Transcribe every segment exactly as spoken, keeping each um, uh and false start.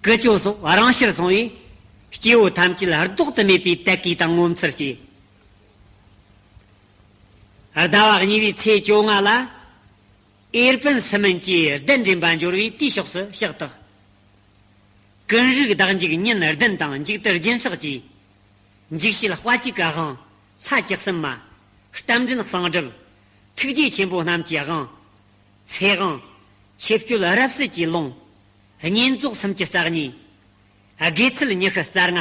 ཀུ་ཅོ་སོགས་རང་ཕྱིར་སོང་བས། སྐྱེ་བོ་ཐམས་ཅད་ལྡོག་ཏུ་མེད་པའི་དད་གུས་དང་ངོ་མཚར་སྐྱེས། ཟླ་བ་གཉིས་པའི་ཚེས་བཅོ་ལྔ་ལ། ཨེར་པན་སི་མན་གྱི་གདན་འདྲེན་པ་འབྱོར་བས་དེའི་ཕྱོགས་སུ་ཕྱག་བཏགས། ཀུན་རིག་བདག་འཇུག་ཉིན་བདུན་དང་མཇུག་ཏུ་སྦྱིན་སྲེག་བགྱིས། འཇིགས་བྱེད་དཔལ་གྱི་དབང་། ལྷ་བཅུ་གསུམ་མ། རྟ་མགྲིན་གསང་སྒྲུབ། ཐུགས་རྗེ་ཆེན་པོ་རྣམས་ཀྱི་དབང་། ཚེ་དབང་། ཆོས་སྤྱོད་རབ་གསལ་གྱི་ལུང་། བསྙེན་རྫོགས་སུམ་ཅུ་རྩ་གཉིས། དགེ་ཚུལ་ཉི་ཤུ་རྩ་ལྔ།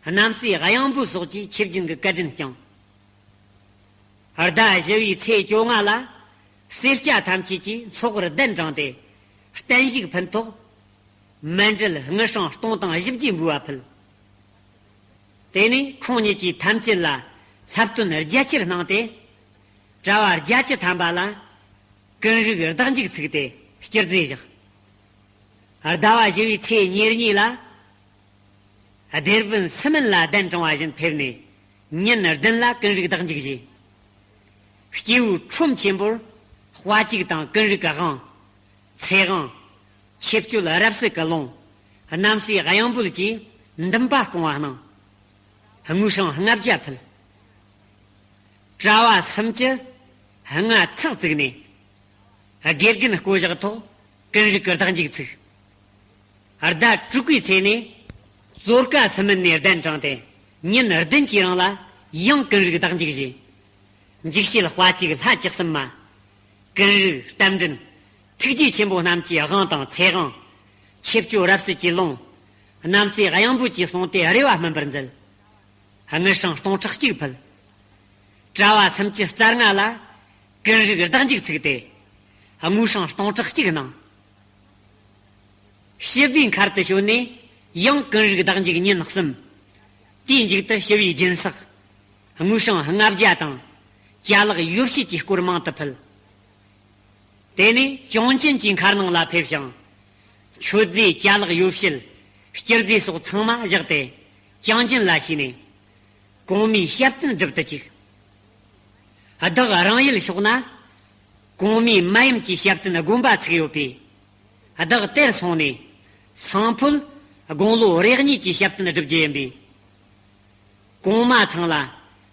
རྣམ་སྲས་གཡང་འབོད་སོགས་ཀྱིས་ཆོས་སྦྱིན་གྱི་བཀའ་དྲིན་བསྐྱངས། ཟླ་བཞི་བའི་ཚེས་བཅོ་ལྔ་ལ། སེར་སྐྱ་ཐམས་ཅད་ཀྱིས་ཚོགས་གདན་དྲངས་ཏེ། བརྟན་བཞུགས་ཕུལ་ཐོག། མཎྜལ་དངུལ་སྲང་སྟོང་དང་བཞི་བརྒྱ་འབུལ་བ་ཕུལ། དེ་ནས་ཁོང་ཉིད་ཀྱིས་ཐམས་ཅད་ལ་ལྷ་བསྟོད་རྒྱ་ཆེར་གནང་སྟེ། གྲྭ་བ་བརྒྱད་ཅུ་ཐམ་པ་ལ་ཀུན་རིག་བདག་འཇུག་ཚུགས་ཏེ་སྐྱུར་རྫས་བཞག། ཟླ་བ་བཞི་བའི་ཚེས་ཉེར་གཉིས་ལ། སྡེར་བུན་སི་མན་ལ་གདན་དྲངས་པ་བཞིན་ཕེབས་ནས། ཉིན་བདུན་ལ་ཀུན་རིག་བདག་འཇུག་བཞེས། སྐྱེས་བུའི་ཁྲོམ་ཆེན་པོར་དཔའ་གཅིག་དང་ཀུན་རིག་གི་དབང་། ཚེ་དབང་། ཆོས་སྤྱོད་རབ་གསལ་གྱི་ལུང་། རྣམ་སྲས་གཡང་འབོད་ཀྱིས་འདུན་པ་སྐོང་བ་གནང་། དངུལ་སྲང་ལྔ་བརྒྱ་ཕུལ། གྲྭ་བ་སུམ་ཅུ་ལྔ་ཚག་བཙུགས་ནས། དགེ་རྒན་བསྐོ་བཞག་ཐོག་ཀུན་རིག་གི་བདག་འཇུག་ཚུགས། ཟླ་དྲུག་པའི་ཚེ་ནས། ཙོར་ཀ་སི་མན་ནས་གདན་དྲངས་ཏེ། ཉིན་བདུན་གྱི་རིང་ལ་ཡང་ཀུན་རིག་བདག་འཇུག་བཞེས། འཇིགས་བྱེད་དཔའ་གཅིག་ལྷ་བཅུ་གསུམ་མ། ཀུན་རིག་རྟ་མགྲིན། ཐུགས་རྗེ་ཆེན་པོ་རྣམས་ཀྱི་དབང་དང་ཚེ་དབང་། ཆོས་སྤྱོད་རབ་གསལ་གྱི་ལུང་། རྣམ་སྲས་གཡང་འབོད་ཀྱིས་གསུངས་ཏེ་རེ་བ་སྨིན་པར་མཛད། དངུལ་སྲང་སྟོང་ཕྲག་གཅིག་ཕུལ། གྲྭ་བ་སུམ་ཅུ་རྩ་ལྔ་ལ་ཀུན་རིག་བདག་འཇུག་ཚུགས་ཏེ། དངུལ་སྲང་སྟོང་ཕྲག་གཅིག་གནང་། ཞི་བའི་མཁར་དུ་བྱོན་ནས་ཡང་ཀུན་རིག་བདག་འཇུག་ཉིན་གསུམ། དེའི་མཇུག་ཏུ་ཞི་བའི་སྦྱིན་སྲེག། དངུལ་སྲང་ལྔ་བརྒྱ་དང་། ཅ་ལག་ཡོ་བྱད་ཀྱི་སྐོར་མང་དུ་ཕུལ། དེ་ནས་ཅོང་ཅན་གྱི་མཁར་ནང་ལ་ཕེབས་ཤིང་། མཆོད་རྫས་ཅ་ལག་ཡོ་བྱད། སྐྱུར་རྫས་སོགས་ཚང་མ་བཞག་སྟེ། ཅང་ཅན་ལ་ཞུས་ནས། གོང་མའི་ཞབས་བརྟན་སྒྲུབ་ཏུ་བཅུག། བདག་རང་ཡུལ་ཕྱོགས་ན། གོང་མའི་མ་ཡུམ་གྱི་ཞབས་བརྟན་དགོན་པ་ཚུགས་ཡོད་པས། བདག་དེར་སོང་ནས། སང་ཕོད་དགུང་ལོ་རེ་གཉིས་ཀྱི་ཞབས་བརྟན་སྒྲུབ་རྒྱུ་ཡིན་པས། གོང་མ་ཚང་ལ་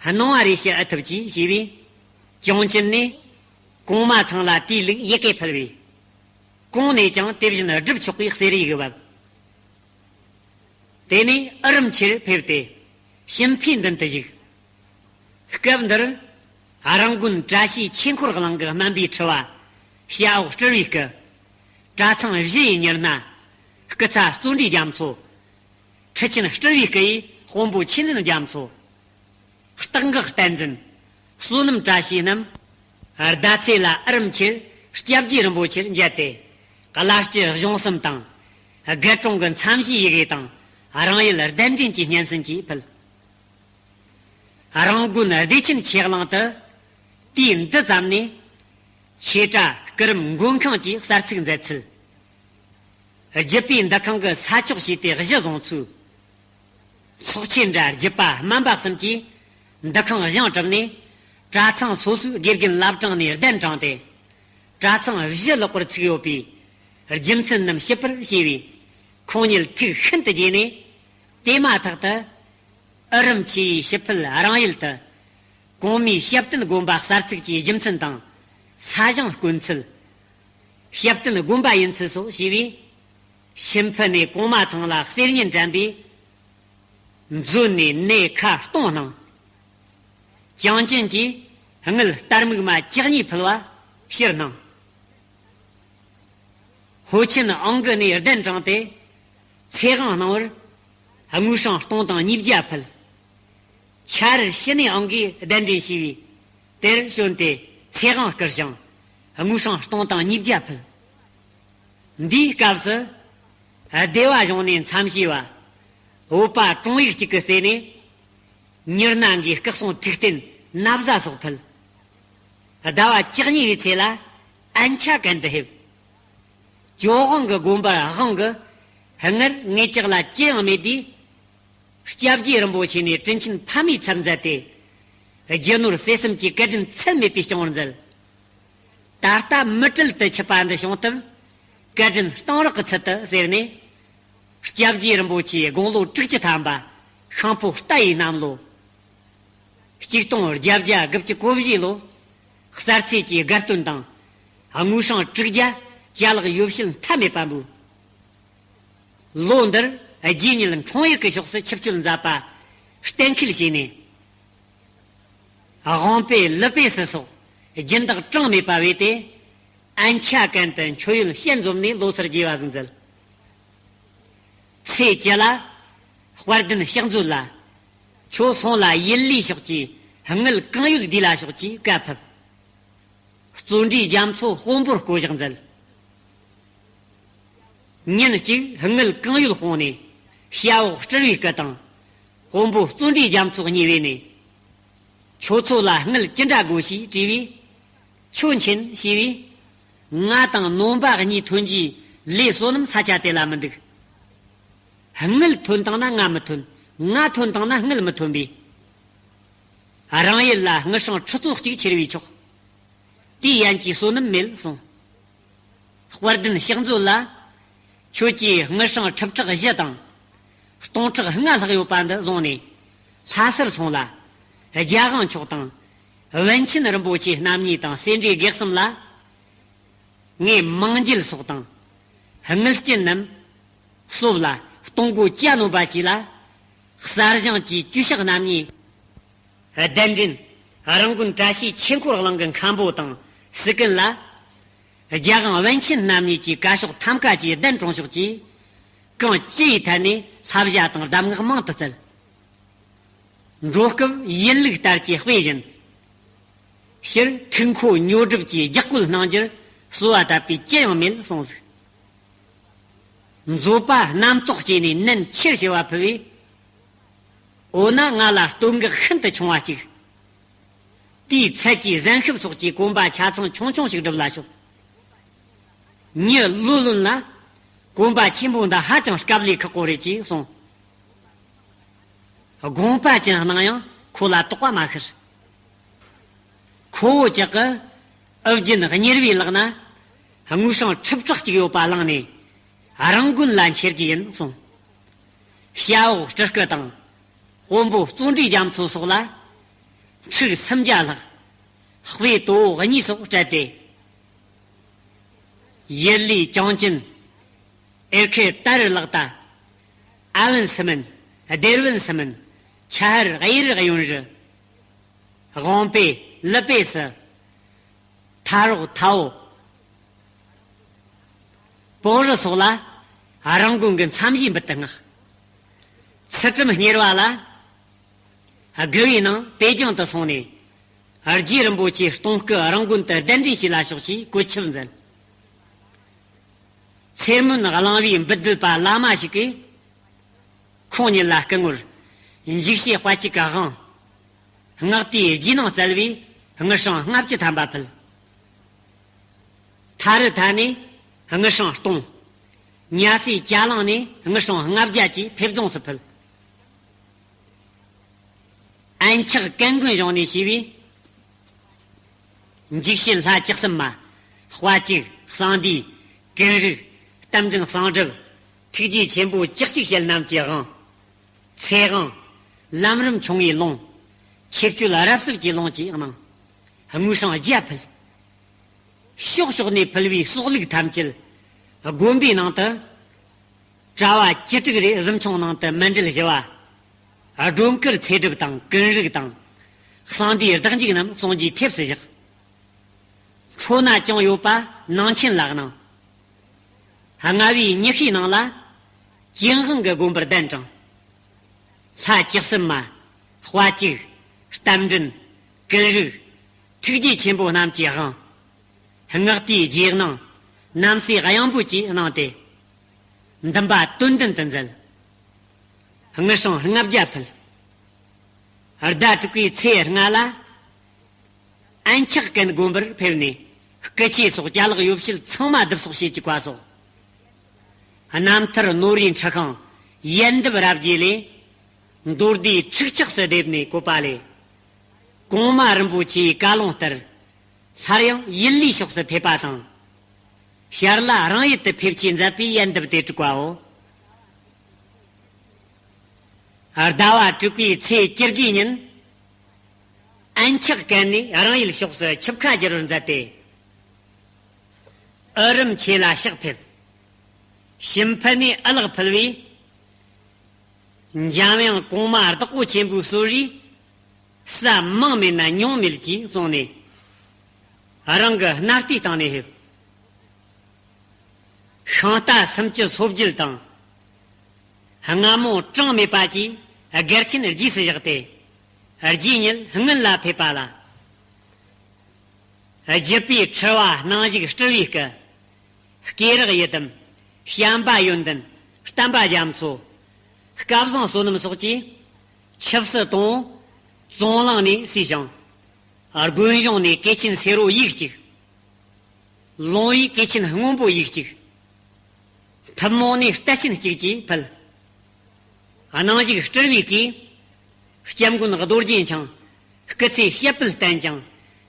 གནང་བ་རེ་ཞུ་ཨེ་ཐུབ་ཅེས་ཞུས་པས། ཅང་ཅན་ནས་གོང་མ་ཚང་ལ་དེའི་ལུགས་ཡི་གེ་ཕུལ་བས། གོང་ནས་ཀྱང་དེ་བཞིན་སྒྲུབ་ཆོག་པའི་གསེར་ཡིག་བབས། དེ་ནས་ཨུ་རུམ་ཆིར་ཕེབས་ཏེ། ཤིམ་ཕིའི་མདུན་དུ་བཞུགས། སྐབས་འདིར། རང་དགོན་བཀྲ་ཤིས་ཆོས་འཁོར་གླིང་གི་སྨན་པའི་ཁྲི་བ། ཞྭ་འོག་སྤྲུལ་བའི་སྐུ། གྲྭ་ཚང་བཞི་ཡི་མྱུར་མནའ། སྐུ་ཚ་བརྩོན་འགྲུས་རྒྱ་མཚོ། ཁྲི་ཆེན་སྤྲུལ་བའི་སྐུ་ཡི་དཔོན་པོ་ཆོས་འཛིན་རྒྱ་མཚོ། སྟག་འགག་བསྟན་འཛིན། བསོད་ནམས་བཀྲ་ཤིས་རྣམས། ཟླ་ཚེས་ལ་ཨུ་རུམ་ཆིར་སྐྱབས་རྗེ་རིན་པོ་ཆེར་མཇལ་ཏེ། བླ་སྤྱི་གཞུང་གསུམ་དང་། རྒེད་གྲོང་གི་མཚམས་བཞིའི་ཡི་གེ་དང་། རང་ཡུལ་གདན་འདྲེན་གྱི་སྙན་སེང་བཅས་ཕུལ། རང་དགོན་བདེ་ཆེན་ཆོས་གླིང་དུ། དུས་འདི་ཙམ་ནས། ཆོས་གྲྭ་སྐུ་རིམ་མགོན་ཁང་བཅས་གསར་ཚུགས་མཛད་ཚུལ། རྒྱུད་པའི་འདུ་ཁང་གི་ས་ཕྱོགས་ཕྱེས་ཏེ་གཞི་བཟུང་ཚུལ། ཚོགས་ཆེན་འདྲ་རྒྱུད་པ་སྨན་པ་གསུམ་གྱིས་འདུ་ཁང་བཞེངས་གྲུབ་ནས། གྲྭ་ཚང་སོ་སོའི་དགེ་རྒན་བླ་བྲང་ནས་གདན་དྲངས་ཏེ། གྲྭ་ཚང་བཞི་ལྷག་པར་ཚུགས་ཡོད་པའི་རྒྱུ་མཚན་རྣམས་ཞིབ་པར་ཞུས་པས། ཁོང་ཉིད་ཐུགས་ཤིན་ཏུ་དགྱེས་ནས། དེ་མ་ཐག་ཏུ་ཨུ་རུམ་ཆི་ཡི་ཞི་ཕུལ་རང་ཡུལ་དུ། གོང་མའི་ཞབས་བརྟན་དགོན་པ་གསར་ཚུགས་ཀྱི་རྒྱུ་མཚན་དང་། ས་ཞིང་དཀོན་ཚུལ། ཞབས་བརྟན་དགོན་པ་ཡིན་ཚུལ་སོགས་ཞུས་པས། ཤིམ་ཕུ་ནས་གོང་མ་ཚང་ལ་གསེར་ཉན་དྲན་པས། མཛོད་ནས་ནས་ཁ་སྟོང་གནང་། ཅང་ཅན་གྱིས་དངུལ་སྟར་སྨུག་མ་བཅུ་གཉིས་ཕུལ་བ་ཕྱིར་གནང་། ཧོ་ཆིན་ཨང་གི་ནས་གདན་དྲངས་ཏེ། ཚེ་དབང་གནང་བར་དངུལ་སྲང་སྟོང་དང་ཉིས་བརྒྱ་ཕུལ། ཆ་རེར་ཕྱི་ནས་ཨང་གིས་གདན་འདྲེན་ཞུས་པས། དེར་བྱོན་ཏེ་ཚེ་དབང་བསྐུར་ཞིང་། དངུལ་སྲང་སྟོང་དང་ཉིས་བརྒྱ་ཕུལ། འདིའི་སྐབས་སུ། སྡེ་བ་གཞུང་ནས་མཚམས་བཞི་བ། བོད་པ་དྲུང་ཡིག་གཅིག་གི་རྩེ་ནས། མྱུར་ན་འགའི་སྐུ་གསུང་ཐུགས་རྟེན་ན་བཟའ་སོགས་ཕུལ། ཟླ་བ་བཅུ་གཉིས་པའི་ཚེ་ལ་ཨན་ཆ་གན་དུ་ཕེབས། ཇོ་དབང་གི་དགོན་པར་དབང་གི་སྔར་ངེད་ཅག་ལ་ཅི་ཡང་མེད་དུས། སྐྱབས་རྗེ་རིན་པོ་ཆེ་ནས་དྲིན་ཆེན་ཕ་མའི་ཚབ་མཛད་དེ། རྒྱུ་ནོར་ཟས་གསུམ་གྱི་བཀའ་དྲིན་ཚད་མེད་པའི་སྐྱོང་བར་མཛད། ད་ལྟ་མི་བྲལ་དུ་ཆུད་པ་འདི་བྱུང་སྟབས། བཀའ་དྲིན་གཏང་རག་གི་ཚུལ་དུ་ཟེར་ནས། སྐྱབས་རྗེ་རིན་པོ་ཆེའི་དགུང་ལོ་དྲུག་ཅུ་ཐམ་པ། ཤིང་ཕོ་རྟ་ཡི་གནམ་ལོ། ཆིག་སྟོང་བརྒྱད་བརྒྱ་དགུ་བཅུ་གོ་བཞི་ལོ། གསར་ཚེས་ཀྱི་དགའ་སྟོན་དང་། དངོས་སྲུང་དྲུག་བརྒྱ་ཅ་ལག་ཡོ་བྱད་མཐའ་མེད་པ་འབུལ། ལོ་འདིར་རྗེ་ཉིད་འཁྲུངས་ཡུལ་གྱི་ཕྱོགས་སུ་ཆིབས་བསྐྱོད་མཛད་པ་གཏན་འཁེལ་བྱས་ནས། དབང་པོའི་ལི་པེ་སི་སོགས་སྦྱིན་བདག་གྲངས་མེད་པ་བས་ཏེ། ཨན་ཆ་ཀན་དུ་མཆོད་ཡོན་ཞལ་འཛོམས་ནས་ལོ་སར་རྒྱས་པ་ཟིག་མཛད། ཚེས་བཅུ་ལ་དཔལ་ལྡན་ཕྱག་མཛོད་ལ། ཁྱོད་སོང་ལ་ཡུལ་ལུའི་ཕྱོགས་ཀྱི་དངུལ་གང་ཡོད་བསྡུས་ལ་ཤོག་ཅེས་བཀའ་ཕབ། བརྩོན་འགྲུས་རྒྱ་མཚོ་དཔོན་པོར་བསྐོ་བཞག་མཛད། ཉིན་གཅིག་དངུལ་གང་ཡོད་སྤུངས་ནས་ཞབས་འོག་སྤྲུལ་བའི་སྐུ་དང་། དཔོན་པོ་བརྩོན་འགྲུས་རྒྱ་མཚོ་གཉིས་བོས་ནས། ཁྱོད་ཚོ་ལ་དངུལ་ཅི་འདྲ་དགོས་ཞེས་དྲིས་པས། ཁྱོད་མཁྱེན་ཞེས་པས། ང་དང་ནོམ་པ་གཉིས་ཐོན་རྗེས་ལས་བསོད་ནམས་ས་ཆ་དེ་ལ་མི་འདུག་དངུལ་ཐོན་བཏང་ན་ང་མི་ཐོན། ང་ཐོན་བཏང་ན་དངུལ་མི་ཐོན་པས། རང་ཡུལ་ལ་དངུལ་སྲང་ཁྲི་ཚོ་གཅིག་ཁྱེར་བས་ཆོག་དེའི་ཡན་གྱི་བསོད་ནམས་མེད་གསུངས། དཔལ་ལྡན་ཕྱག་མཛོད་ལ། ཁྱོད་ཀྱིས་དངུལ་སྲང་ཁྲི་ཕྲག་བཞི་དང་། སྟོང་ཕྲག་ལྔ་ལྷག་ཡོད་པ་འདི་བཟུང་ནས། ལྷ་སར་སོང་ལ། རྒྱ་དབང་མཆོག་དང་། པཎ་ཆེན་རིན་པོ་ཆེ་རྣམ་གཉིས་དང་སེ་འབྲས་དགེ་གསུམ་ལ། ངས་མང་འགྱེད་སོགས་དང་། དངུལ་རྐྱེན་རྣམས་གསོབ་ལ་གཏོང་སྒོ་བཅའ་ནོ་པ་གྱིས་ལ། གསར་བཞེངས་ཀྱི་ཇུས་གཤགས་རྣམ་གཉིས། གདན་འདྲེན། རང་དགོན་བཀྲ་ཤིས་ཆོས་འཁོར་གླིང་གི་མཁན་པོ་དང་སི་ཀུན་ལ། རྒྱ་དབང་པཎ་ཆེན་རྣམ་གཉིས་ཀྱི་བཀའ་ཤོག་ཐམ་ཀ་གྱི་གདན་དྲུང་ཕྱོགས་ཀྱིས། གང་ཅི་ཡི་ཐད་ནས་བསླབ་བྱ་དང་གདམས་ངག་མང་དུ་སྩལ། འགྲོ་སྐབས་ཡིན་ལུགས་ལྟར་གྱི་དཔེ་བཞིན། སྤྱིར་ཐུགས་མཁོ་ཉོ་སྒྲུབ་ཀྱི་ལྗགས་བཀོད་གནང་རྒྱུར་གསོལ་བ་བཏབ་པས་ཅི་ཡང་མེད་གསུངས་ཟིག་མཛོད་པ་རྣམ་རྟོག་སྐྱེས་ནས་ནན་ཆེར་ཞུ་བ་ཕུལ་བས། འོ་ན་ང་ལ་བསྟོད་བསྔགས་ཤིན་ཏུ་ཆུང་བ་གཅིག་དེའི་ཚད་ཀྱི་གཟན་ཤུབས་སོགས་ཀྱི་གོན་པ་ཆ་ཚང་ཆུང་ཆུང་ཞིག་སྒྲུབ་ལ་ཤོག་མྱི་ལོ་ལོན་ལ། གོན་པ་ཆེན་པོ་འདི་ཧ་ཅང་སྐབས་ལས་ཁག་པོ་རེད་ཅེས་གསུངས། དགོངས་པ་ཅན་གནང་ཡང་ཁོ་ལ་དོགས་པ་མ་ཤར། ཁོ་བོ་ཅག་གི་ཨུ་རྒྱན་གཉེར་བའི་ལག་ན་དངུལ་སྲང་ཁྲི་ཕྲག་གཅིག་ཡོད་པ་བླངས་ནས་རང་དགོན་ལ་འཁྱེར་རྒྱུ་ཡིན་གསུངས། ཞབས་འོག་སྤྲུལ་སྐུ་དང་དཔོན་པོ་བརྩོན་འགྲུས་རྒྱ་མཚོ་སོགས་ལ་ཕྲུག་སུམ་བརྒྱ་ལྷག་དཔེ་དོ་བོ་གཉིས་སོགས་སྤྲད་དེ། ཡུལ་ལུའི་ཅང་ཅན། ཨེར་ཁེ་ཏ་རི་ལག་ཏ། ཨ་བན་སི་མན། སྡེར་བན་སི་མན། ཆ་ཧར་གཡུ་རི་གཡོན་རི། དབང་པེ་ལི་པེ་སི། ཐ་རོག་ཐའོ། པོ་རི་སོགས་ལ་རང་དགོན་གྱི་མཚམས་བཞི་འབུལ་དུ་མངགས། ཚུལ་ཁྲིམས་གཉེར་བ་ལ། དགུ་བའི་ནང་པེ་ཅིང་དུ་སོང་ནས། རྗེ་རིན་པོ་ཆེ་སྟོང་སྐུ་རང་དགོན་དུ་གདན་འདྲེན་བྱས་ལ་ཤོག་ཅེས་བཀོད་ཁྱབ་མཛད། མཚེ་སྨོན་གླིང་བའི་འབུལ་སྡུད་པ་བླ་མ་ཞིག་གིས། ཁོང་ཉིད་ལ་སྐུ་ངོར། འཇིགས་བྱེད་དཔལ་གྱི་ག་དབང་། སྔགས་དེའི་རྗེས་གནང་སྩལ་བས་དངུལ་སྲང་ལྔ་བཅུ་ཐམ་པ་ཕུལ། ཐ་རི་ཐ་ནས་དངུལ་སྲང་སྟོང་། ཉ་སའི་ཅ་ལང་ནས་དངུལ་སྲང་ལྔ་བརྒྱ་བཅས་ཕེབས་རྫོངས་སུ་ཕུལ། ཨན་ཆག་ཀན་དགོན་གཞུང་ནས་ཞུས་པས། འཇིགས་བྱེད་ལྷ་བཅུ་གསུམ་མ། དཔའ་བཅུ། གསང་འདུས། ཀུན་རིག། རྟ་མགྲིན་གསང་སྒྲུབ། ཐུགས་རྗེ་ཆེན་པོ་བཅུ་གཅིག་ཞལ་རྣམས་ཀྱི་དབང་། ཚེ་དབང་། ལམ་རིམ་ཆུང་བའི་ལུང་། ཆོས་སྤྱོད་རབ་གསལ་གྱི་ལུང་བཅས་གནང་། དངུལ་སྲང་བརྒྱ་ཕུལ། ཕྱོགས་ཕྱོགས་ནས་ཕུལ་བའི་གསོག་ལུགས་ཐམས་ཅད་དགོན་པའི་ནང་དུ། གྲྭ་བ་བཅུ་དྲུག་རེ་གཟིམ་ཆུང་ནང་དུ་མཎྜལ་བཞི་བ། སྒྲོལ་དཀར་ཚེ་སྒྲུབ་དང་ཀུན་རིག་དང་། གསང་འདུས་བདག་འཇུག་རྣམས་གསུང་རྒྱུའི་ཐེབས་སུ་བཞག་འཕྲོ་ན་ཅང་ཡོད་པ་ནང་ཆེན་ལ་གནང་། ལྔ་བའི་ཉི་ཤུའི་ནང་ལ། ཅིན་ཧང་གི་དགོན་པར་གདན་དྲངས། ལྷ་བཅུ་གསུམ་མ། དཔའ་བཅུ། རྟ་མགྲིན། ཀུན་རིག་ཐུགས་རྗེ་ཆེན་པོ་རྣམས་ཀྱི་དབང་། སྔགས་དེའི་རྗེས་གནང་། རྣམ་སྲས་གཡང་འབོད་བཅས་གནང་སྟེ། འདུན་པ་དོན་ལྡན་དུ་མཛད། དངུལ་སྲང་ལྔ་བརྒྱ་ཕུལ། ཟླ་དྲུག་པའི་ཚེས་ལྔ་ལ། ཨན་ཆག་ཀན་དགོན་པར་ཕེབས་ནས་སྐུ་ཆས་སོགས་ཅ་ལག་ཡོ་བྱད་ཚང་མ་བསྡུ་གསོག་བྱེད་ཀྱི་བཀའ་སོགས། རྣམ་ཐར་ནོར་བུའི་འཁྲི་ཤིང་ཡལ་འདབ་རབ་རྒྱས་ལས། མདོ་སྡེའི་ཁྲིགས་ཆགས་སུ་བསྡེབས་ནས་བཀོད་པ་ལས། གོང་མ་རིན་པོ་ཆེའི་བཀའ་ལུང་ལྟར། སླར་ཡང་ཡུལ་ལུའི་ཕྱོགས་སུ་ཕེབས་པ་དང་། ཞར་ལ་རང་ཡུལ་དུ་ཕེབས་ཆེད་མཛད་པའི་ཡལ་འདབ་དེ་དྲུག་པའོ། ཟླ་བ་དྲུག་པའི་ཚེས་བཅུ་དགུའི་ཉིན། ཨན་ཆག་ཀན་ནས་རང་ཡུལ་ཕྱོགས་སུ་ཆིབས་ཁ་བསྒྱུར་བར་མཛད་དེ། ཨུ་རུམ་ཆི་ལ་ཕྱག་ཕེབས། ཤིན་ཕུ་ནས་ཨུ་ལག་ཕུལ་བས། འཇམ་དབྱངས་གོང་མ་བདག་པོ་ཆེན་པོའི་གསོལ་རས། ས་མང་མེད་ན་ཉུང་མེད་ཀྱིས་བཙོངས་ནས། རང་གི་སྣ་ལྟའི་སྟེང་ནས་ཕེབས། ཤིང་རྟ་སུམ་ཅུ་སོ་བརྒྱད་དང་། རྔ་མོང་གྲངས་མེད་པ་བཅས་སྒར་ཆེན་རྗེས་སུ་བཞག་སྟེ། རྗེས་ཉིད་སྔུན་ལ་ཕེབས་པ་ལ། བརྒྱུད་པའི་ཁྲི་བ་སྣང་ཞིག་སྤྲུལ་བའི་སྐུ། སྐེ་རགས་ཡི་དམ། བྱམས་པ་ཡོན་ཏན། བསྟན་པ་རྒྱ་མཚོ། སྐལ་བཟང་བསོད་ནམས་སོགས་ཀྱིས་ཆིབས་སུ་དང་བཙོན་གླིང་ནས་གསོས་ཤིང་། དགོན་གཞུང་ནས་གོས་ཆེན་སེར་པོ་ཡིག་གཅིག། ལོང་བས་གོས་ཆེན་སྔོན་པོ་ཡིག་གཅིག། ཐུན་མོང་ནས་རྟ་ཆེན་གཅིག་བཅས་ཕུལ། སྣང་ཞིག་སྤྲུལ་བའི་སྐུས། སྐྱབས་མགོན་རྡོ་རྗེ་འཆང་། སྐུ་ཚེ་ཞབས་པད་བརྟན་ཅིང་།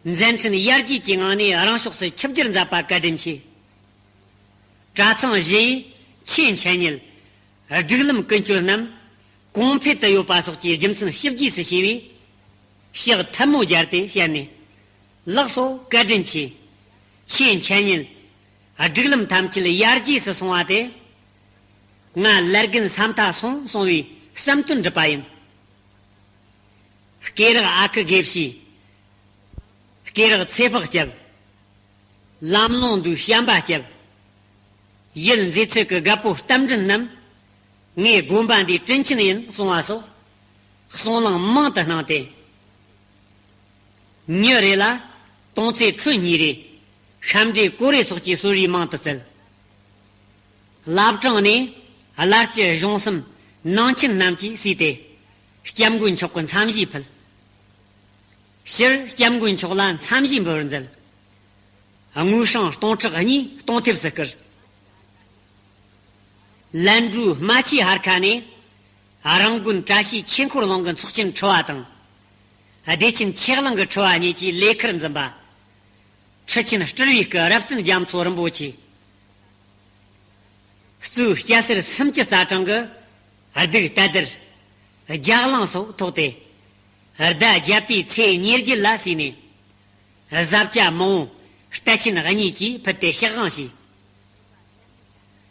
མཛད་འཕྲིན་ཡར་རྒྱས་ཀྱི་ངང་ནས་རང་ཕྱོགས་སུ་ཆིབས་བསྒྱུར་མཛད་པ་བཀའ་དྲིན་ཆེ། གྲྭ་ཚང་བཞི་ཡི་ཆོས་འཆད་ཉན། སྒྲིག་ལམ་ཀུན་སྤྱོད་རྣམས་གོང་འཕེལ་དུ་ཡོད་པ་སོགས་ཀྱི་རྒྱུ་མཚན་ཞིབ་རྒྱས་སུ་ཞུས་པས། ཕྱག་ཐལ་མོ་སྦྱར་ཏེ་བཤད་ནས། ལགས་སོ། བཀའ་དྲིན་ཆེ། ཆོས་འཆད་ཉན། སྒྲིག་ལམ་ཐམས་ཅད་ཡར་རྒྱས་སུ་སོང་བ་དེ། ང་ལར་རྒན་ས་མཐའ་སོང་གསུང་བའི་བསམ་དོན་འགྲུབ་པ་ཡིན། སྐེ་རགས་ཨ་ཁུ་དགེ་བཤེས། སྐེ་རགས་ཚེ་དཔག་སྐྱབས། ལམ་ལུང་འདུས་བྱམས་པ་སྐྱབས། ཡུལ་མཛེས་ཚལ་གྱི་རྒད་པོ་རྟ་མགྲིན་རྣམས། ངའི་དགོན་པ་འདིའི་དྲིན་ཆེན་ཡིན་གསུང་བ་སོགས། གསུང་གླེང་མང་དུ་གནང་སྟེ། ཉིན་རེ་ལ་དོང་ཙེ་ཁྲོན་གཉིས་རེ། ཤམ་འབྲས་ཀོ་རེ་སོགས་ཀྱི་གསོལ་རས་མང་དུ་བསྩལ། བླ་བྲང་ནས་བླ་སྤྱི་གཞུང་གསུམ་ནང་ཆེན་རྣམས་ཀྱིས་གསོས་ཏེ། སྐྱབས་མགོན་མཆོག་གི་མཚམས་བཞེས་ཕུལ། སྤྱིར་སྐྱབས་མགོན་མཆོག་ལ་མཚམས་བཞེས་འབུལ་བར་མཛད། དངུལ་སྲང་སྟོང་ཕྲག་གཉིས་གཏོང་ཐེབས་སུ་བསྐུར། ལན་གྲུའི་རྨ་ཆུའི་ཕར་ཁ་ནས་རང་དགོན་བཀྲ་ཤིས་ཆོས་འཁོར་གླིང་གི་ཚོགས་ཆེན་ཁྲི་བ་དང་། བདེ་ཆེན་ཆོས་གླིང་གི་ཁྲི་བ་གཉིས་ཀྱིས་ལས་ཁུར་འཛིན་པ། ཁྲི་ཆེན་སྤྲུལ་བའི་སྐུ་རབ་བརྟན་རྒྱ་མཚོ་རིན་པོ་ཆེ། གཙོས་སྐྱ་སེར་སུམ་ཅུ་རྩ་གྲངས་ཀྱིས་གདུགས་དར་དར། རྒྱ་གླིང་སོགས་ཐོགས་ཏེ། ཟླ་བརྒྱད་པའི་ཚེས་ཉེར་བརྒྱད་ལ་བསུས་ནས། བཟའ་བཅའ་མང་བོ་རྟ་ཆེན་གཉིས་ཀྱིས་ཕུལ་ཏེ་ཕྱག་དབང་བྱས།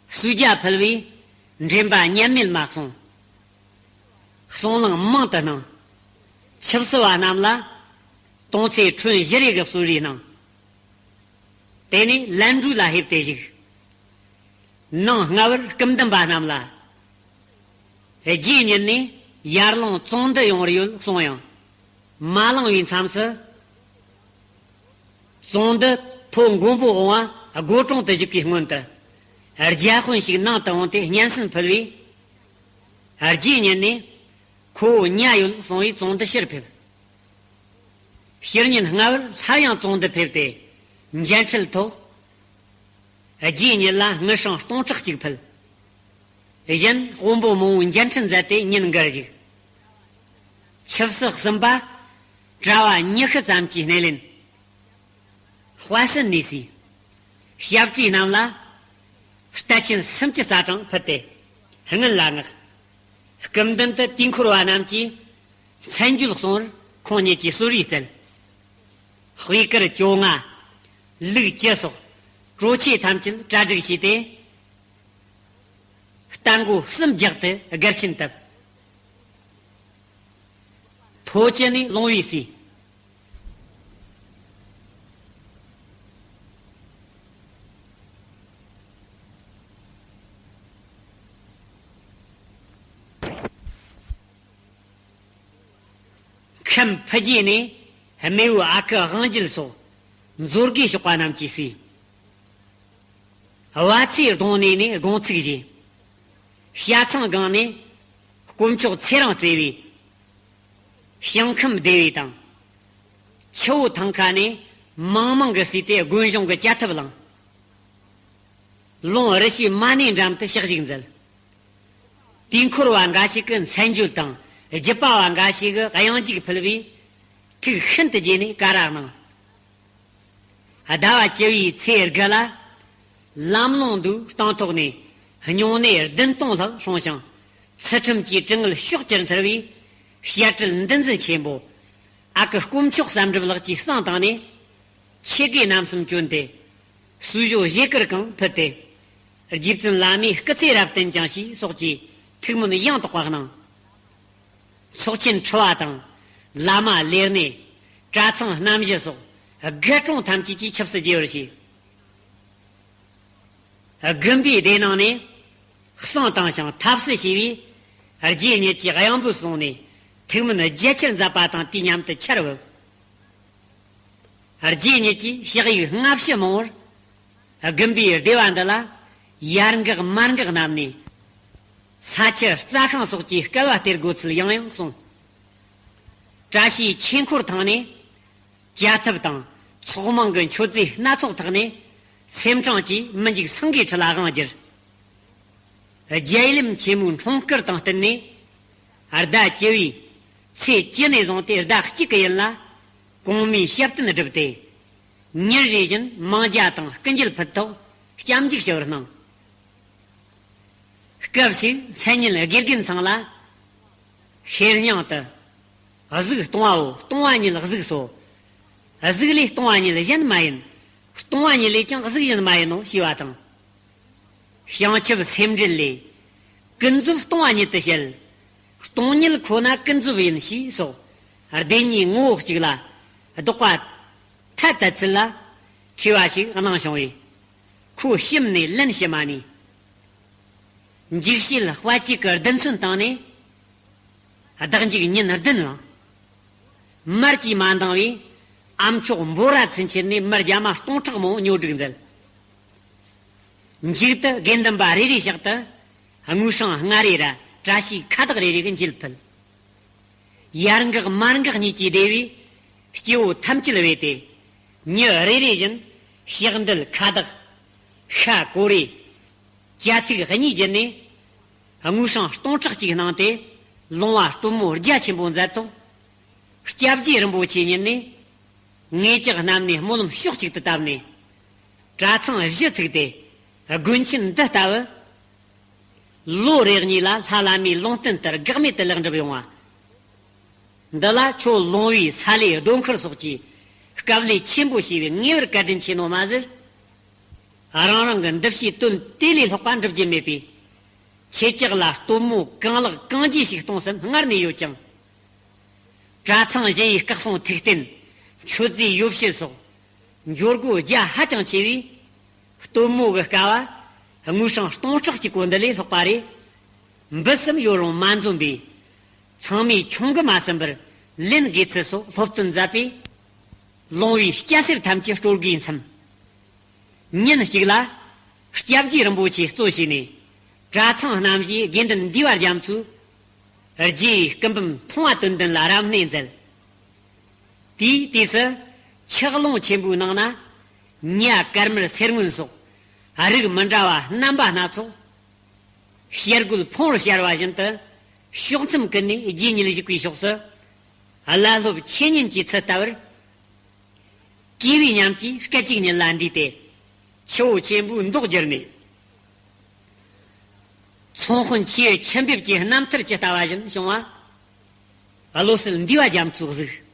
གསོལ་ཇ་ཕུལ་བས་འདྲེན་པ་མཉམ་མེད་མ་སོང་། གསུང་གླེང་མང་དུ་གནང་། ཆིབས་བསུ་བ་རྣམས་ལ་དོང་ཙེ་ཁྲོན་བཞི་རེ་གི་གསོལ་རས་གནང་། དེ་ནས་ལན་གྲུ་ལ་ཕེབས་ཏེ་བཞུགས། ནངས་སྔ་བར་སྐུ་མདུན་པ་རྣམས་ལ། རྗེས་ཉིད་ནས་ཡར་ལུང་བཙོན་དུ་ཡོང་བར་ཡོད་གསུངས་ཡང་། མ་ལངས་པའི་མཚམས་སུ། བཙོན་དུ་ཐོ་མགོན་པོ་འོང་བ་སྒོ་དྲུང་དུ་བཞུགས་པའི་སྔོན་དུ། རྒྱ་དཔོན་ཞིག་ནང་དུ་འོངས་ཏེ་སྙན་སེང་ཕུལ་བས། རྗེས་ཉིད་ནས་ཁོ་བོ་ཉལ་ཡོད་གསུང་བས་བཙོན་དུ་ཕྱིར་ཕེབས། ཕྱི་ཉིན་སྔ་བར་སླར་ཡང་བཙོན་དུ་ཕེབས་ཏེ། མཇལ་འཕྲད་ཐོག་རྗེས་ཉིད་ལ་དངུལ་སྲང་སྟོང་ཕྲག་གཅིག་ཕུལ། གཞན་དཔོན་པོ་མང་བོ་མཇལ་འཕྲད་མཛད་དེ་ཉིན་འགར་བཞུགས། ཆིབས་བསུ་གསུམ་པ། གྲྭ་བ་ཉི་ཤུ་ཙམ་གྱིས་སྣེ་ལེན། དཔལ་སྲིད་ནས་གསོས། ཞབས་ཁྲའི་རྣམས་ལ། རྟ་ཆེན་སུམ་ཅུ་རྩ་གྲངས་ཕུལ་ཏེ། སྔུན་ལ་མངགས། སྐུ་མདུན་དུ་དུས་འཁོར་བ་རྣམས་ཀྱིས། མཚན་བརྗོད་གསུང་བར་ཁོང་ཉིད་ཀྱིས་གསོལ་རས་བསྩལ། དཔེ་དཀར་བཅོ་ལྔ། ལུགས་བཅུ་སོགས་གྲོ་ཆས་ཐམས་ཅད་གྲ་སྒྲིག་བྱས་ཏེ། རྟ་མགོ་གསུམ་རྒྱག་ཏུ་སྒར་ཆེན་བཏབ། ཐོ་ཅི་ནས་ལོང་བའི་སྲས། ཁམས་ཕུ་རྒྱུད་ནས་རྨེའུ་ཨ་ཁུ་དབང་རྒྱལ་སོགས་མཛོ་དགེ་ཞོགས་པ་རྣམས་ཀྱིས་གསོས། བ་ཚྭའི་གདོང་གནས་ནས་དགོངས་ཚིག་བཞེས། བྱ་ཚང་སྒང་ནས་དཀོན་མཆོག་ཚེ་རིང་བརྩེ་བའི་ཞིང་ཁམས་བདེ་བའི་དང་། ཆུ་བོ་ཐང་ཁ་ནས་མང་མང་གིས་གསོས་ཏེ་དགོན་གཞུང་གི་བཅའ་ཐབས་བླངས། ལུང་རི་ཞི་མ་ཎི་འགྲམ་དུ་ཞག་ཞིག་མཛད། དུས་འཁོར་བ་འགའ་ཞིག་གིས་མཚན་བརྗོད་དང་བརྒྱུད་པ་བ་འགའ་ཞིག་གིས་དབྱངས་འཇིགས་ཕུལ་བས། ཐུགས་ཤིན་ཏུ་དགྱེས་ནས་བཀའ་ར་གནང་། ཟླ་བ་བཅུ་བའི་ཚེས་དགུ་ལ། ལམ་ལུང་འདུས་སྟེང་ཐོག་ནས་སྨྱུང་གནས་བདུན་སྟོང་ལྷག་བསྲུངས་ཤིང་ ཚུལ་ཁྲིམས་ཀྱི་དྲི་ངད་ཕྱོགས་བཅུར་འཐུལ་བའི་བཤད་སྲོལ་འདུ་འཛི་ཆེན་པོ། ཨ་ཁུ་དཀོན་མཆོག་བསམ་གྲུབ་ལགས་ཀྱིས་གསང་བཏང་ནས། ཆེ་དགེ་རྣམ་གསུམ་བསྐྱོན་ཏེ། སུ་ཞོ་བཞེས་སྐུར་གང་ཕུལ་ཏེ། རྗེ་བཙུན་བླ་མའི་སྐུ་ཚེ་རབ་བརྟན་ཅིང་ཞེས་སོགས་ཀྱི་ཐུགས་སྨོན་ཡང་དག་པ་གནང་། ཚོགས་ཆེན་ཁྲི་བ་དང་། བླ་མ་ལས་སྣེ། གྲྭ་ཚང་རྣམ་བཞི་སོགས་དགུ་སྲུང་ཐམས་ཅད་ཀྱིས་ཆབ་སྲིད་རྒྱས་པར་བྱས། དགོན་པའི་སྡེ་ནང་ནས་གསང་བཏང་ཞིང་ཐབས་སུ་བྱས་པའི་རྗེ་ཉིད་ཀྱི་གཡང་འབོད་གསུངས་ནས། ཐུགས་སྨོན་རྒྱ་ཆེར་མཛད་པ་དང་དུས་མཉམ་དུ་ཆར་བབས། རྗེ་ཉིད་ཀྱིས་ཕྱག་ཡིག་སྔ་ཕྱི་མང་བོར་དགོན་པའི་སྡེ་བ་འདི་ལ་ཡར་འགག་མར་འགག་བསྣམས་ནས། ས་ཆུ་རྩྭ་ཤིང་སོགས་ཀྱི་བསྐལ་བ་སྟེར་དགོས་ཚུལ་ཡང་ཡང་གསུངས། བཀྲ་ཤིས་ཆོས་འཁོར་ཐང་ནས། བཅའ་ཐབས་དང་ཚོགས་མང་གི་མཆོད་རྫས་སྣ་ཚོགས་ཐོགས་ནས། སེམས་ཕྲེང་གྱིས་མི་འཇིགས་སེང་གེའི་ཁྲི་ལ་དབང་བསྒྱུར། རྒྱལ་ཡུམ་ཆེན་མོའི་འཁྲུངས་སྐར་དང་བསྟུན་ནས། ཟླ་བཅུ་བའི་ཚེས་བཅུ་ནས་བཟུང་སྟེ་ཟླ་གཅིག་གི་ཡུན་ལ་གོང་མའི་ཞབས་བརྟན་བསྒྲུབས་ཏེ། ཉིན་རེ་བཞིན་མང་ཇ་དང་སྐུ་འགྱེད་ཕུལ་ཐོག་སྐྱབས་འཇུག་ཞུ་བར་གནང་། སྐབས་ཤིག་མཚན་ཉིད་དགེ་རྒན་ཚང་ལ། ཤེར་སྙིང་དུ། གཟུགས་སྟོང་བའོ། སྟོང་བ་ཉིད་གཟུགས་སོ། གཟུགས་ལས་སྟོང་བ་ཉིད་གཞན་མ་ཡིན། སྟོང་བ་ཉིད་ལས་ཀྱང་གཟུགས་གཞན་མ་ཡིན་ནོ་ཞེས་པ་དང་། བྱང་ཆུབ་སེམས་འགྲེལ་ལས། ཀུན་རྫོབ་སྟོང་བ་ཉིད་དུ་བཤད། སྟོང་ཉིད་ཁོ་ན་ཀུན་རྫོབ་ཡིན་ཞེས་སོགས། བདེན་གཉིས་ངོ་བོ་གཅིག་ལ་ལྡོག་པ་ཐ་དད་ཚུལ་ལ་འཁྲིས་པ་ཞིག་གནང་བྱུང་བས། ཁོ་ཞིམ་ནས་ལན་ཞིམ་མ་ནས། འཇིགས་བྱེད་དཔལ་སྐྱེས་ཀྱི་རྡུལ་ཚོན་བཏང་ནས། བདག་འཇིགས་ཉིན་བདུན་ལ། མར་གྱིས་མ་འདང་བས། ཨ་མཆོག་འབོ་ར་ཚུན་ཆད་ནས་མི་རྒྱ་མ་སྟོང་ཕྲག་མང་ཉོ་སྒྲིག་མཛད། མཇུག་ཏུ་དགེ་འདུན་པ་རེ་རེའི་ཕྱག་ཏུ། དངུལ་སྲང་ལྔ་རེ་ར་བཀྲ་ཤིས་ཁ་བཏགས་རེ་རེ་གི་འགྱེད་ཕུལ། ཡར་འགག་མར་འགག་གཉིས་ཀྱི་སྡེ་བའི་སྐྱེ་བོ་ཐམས་ཅད་བས་ཏེ། ཉིན་རེ་རེ་བཞིན་ཕྱག་འདུལ་ཁ་བཏགས། ཤ་ཀོ་རེ། བཅའ་ཐིག་གཉིས་བརྒྱུད་ནས། དངུལ་སྲང་སྟོང་ཕྲག་གཅིག་གནང་སྟེ། ལོང་བ་སྟོན་མོ་རྒྱ་ཆེན་པོ་མཛད་ཐོག་སྐྱབས་རྗེ་རིན་པོ་ཆེ་ཉིད་ནས། ངེད་ཅག་རྣམས་ནས་སྨོན་ལམ་ཕྱོགས་གཅིག་ཏུ་བཏབ་ནས། གྲྭ་ཚང་གཞི་ཚུགས་ཏེ། དགོན་ཆེན་འདི་ལྟ་བུ། ལོ་རེ་གཉིས་ལ་ལྷ་བླ་མའི་ལུང་བསྟན་ལྟར་འགག་མེད་དུ་ལེགས་འགྲུབ་ཡོང་བ། འདི་ལ་ཁྱོད་ལོང་བའི་ས་ལེ་རྡོ་འཁུར་སོགས་ཀྱིས་དཀའ་ལས་ཆེན་པོ་བྱས་པས་ངེས་པར་བཀའ་དྲིན་ཆེ་ནོ་མ་ཟད། རང་རང་གི་འདུ་བྱེད་དོན་དེ་ལས་ལྷག་པ་འགྲུབ་རྒྱུ་མེད་པས། ཁྱེད་ཅག་ལ་སྟོན་མོ་གང་ལེགས་གང་རྒྱས་ཤིག་གཏོང་སེམས་སྔར་ནས་ཡོད་ཀྱང་། གྲྭ་ཚང་གཞན་ཡི་སྐུ་གསུང་ཐུགས་རྟེན། མཆོད་རྫས་ཡོ་བྱད་སོགས་འབྱོར་སྒོ་རྒྱ་ཧ་ཅང་ཆེ་བས། སྟོན་མོ་གི་དཀའ་བ་དངུལ་སྲང་སྟོང་ཕྲག་གཅིག་གོ་འདི་ལས་ལྷག་པ་རེད། འབུལ་སེམས་ཡོད་རུང་མ་འཛོམས་པས། ཚང་མས་ཆུང་གི་མ་ཟིན་པར་ལེན་དགོས་ཚུལ་སོགས་སློབ་སྟོན་མཛད་པས། ལོང་བའི་སྐྱ་སེར་ཐམས་ཅད་སྤྲོ་དགའི་མཚམས། ཉིན་གཅིག་ལ། སྐྱབས་རྗེ་རིན་པོ་ཆེ་གཙོ་བྱས་ནས། གྲྭ་ཚང་རྣམ་བཞིའི་དགེ་འདུན་འདུས་པ་རྒྱ་མཚོས། རྗེ་ཡི་སྐུ་འབུམ་མཐོང་བ་དོན་ལྡན་ལ་རབ་གནས་མཛད། དེའི་དུས་སུ། ཆག་ལོང་ཆེན་པོའི་ནང་ན། ཉ་དཀར་དམར་སེར་སྔོན་སོགས། རིགས་མི་འདྲ་བ་རྣམ་པ་སྣ་ཚོགས། བྱ་རྒོད་ཕུང་བོར་ཤར་བ་བཞིན་དུ། ཕྱོགས་མཚམས་ཀུན་ནས་རྗེ་ཉིད་བཞུགས་པའི་ཕྱོགས་སུ། བླ་སློབ་འཆད་ཉན་གྱི་ཚུལ་ལྟ་བུར། གུས་པའི་ཉམས་ཀྱིས་སྐད་ཅིག་ཉིད་ལ་འདུས་ཏེ། ཆུ་བོ་ཆེན་པོའི་མདོག་བསྒྱུར་ནས། ཚོང་དཔོན་ཆེ་བའི་ཆུ་འབེབས་ཀྱི་རྣམ་ཐར་ཇི་ལྟ་བ་བཞིན་བྱུང་བ། བློ་གསལ་འདུས་པ་རྒྱ་མཚོའི་གཟིགས།